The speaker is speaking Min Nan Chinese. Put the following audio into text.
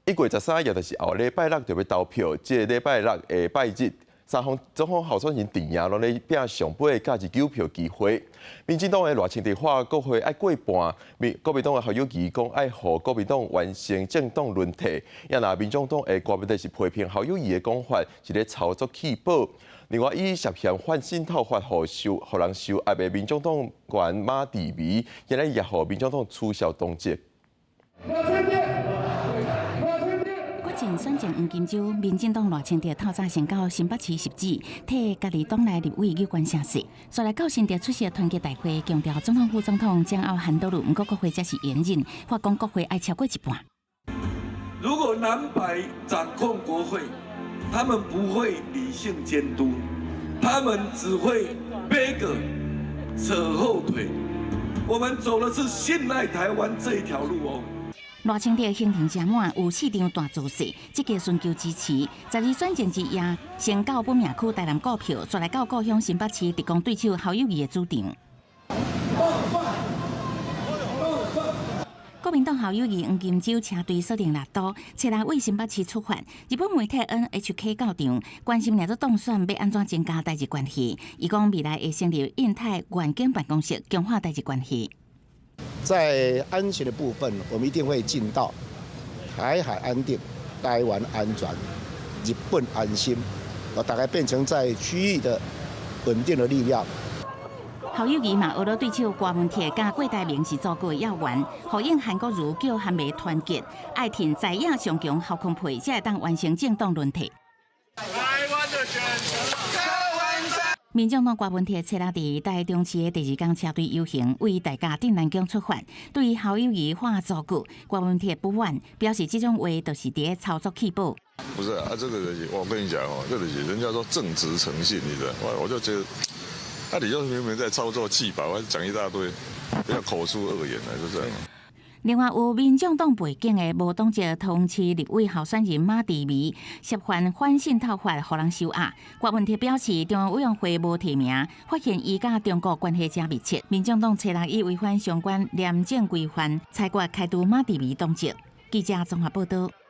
1月13，也就是後禮拜六就欲投票。這個禮拜六的拜日，三方總統候選人陣營攏咧拼上尾的價二九票機會。民進黨的賴清德喊國會愛過半，民國民黨的侯友宜講愛予國民黨完成政黨輪替。也若民眾黨的郭文哲是批評侯友宜的講法是咧操作棄保。另外，以涉嫌反滲透法予受予人收押的民眾黨員馬志明，今日也予民眾黨取消黨籍。國前選戰黃金週，民進黨賴清德透早先到新北市汐止，替家己黨內立委有關聲勢。煞來到新竹出席團結大會，強調總統副總統將後韓國瑜，毋過國會才是延任，發講國會愛超過一半。如果藍白掌控國會，他們不會理性監督，他們只會背個扯後腿。我們走的是信賴台灣這一條路哦。賴清德行程誠滿，有四場大造勢，積極尋求支持。12選戰之夜，先到本命區台南顧票，再來到故鄉新北市直攻對手侯友宜的主場。國民黨侯友宜黃金週車隊鎖定六都，初六為新北市出發。日本媒體 NHK 到場，關心掠做當選欲按怎增加台日關係。伊講未來會成立印太願景辦公室，強化台日關係。在安全的部分，我們一定會盡到台海安定、台灣安全、日本安心，大概變成在區域的穩定的力量。侯友宜嘛，學了對手郭文鐵佮郭台銘是祖國的要員，呼應韓國瑜叫韓媒團結，愛挺在野上強侯康配，才會當完成政黨輪替。台灣的選擇。民眾黨郭文鐵初六佇台中市的第二工車隊遊行，為大甲鎮瀾宮出發，對侯友宜喊祖國，郭文鐵不滿，表示這種話就是佇咧操作棄保。不是啊，這個我跟你講哦，這個人家說正直誠信，你知道，我就覺得，那你就明明在操作棄保，我講一大堆，不要口出惡言來，就這樣。另外，有民眾黨背景的無黨籍桃園市立委候選人馬志明涉犯反滲透法，予人收押。郭文鐵表示，中央委員會無提名，發現伊佮中國關係誠密切。民眾黨初六以違反相關廉政規範，裁決開除馬志明黨籍。記者綜合報道。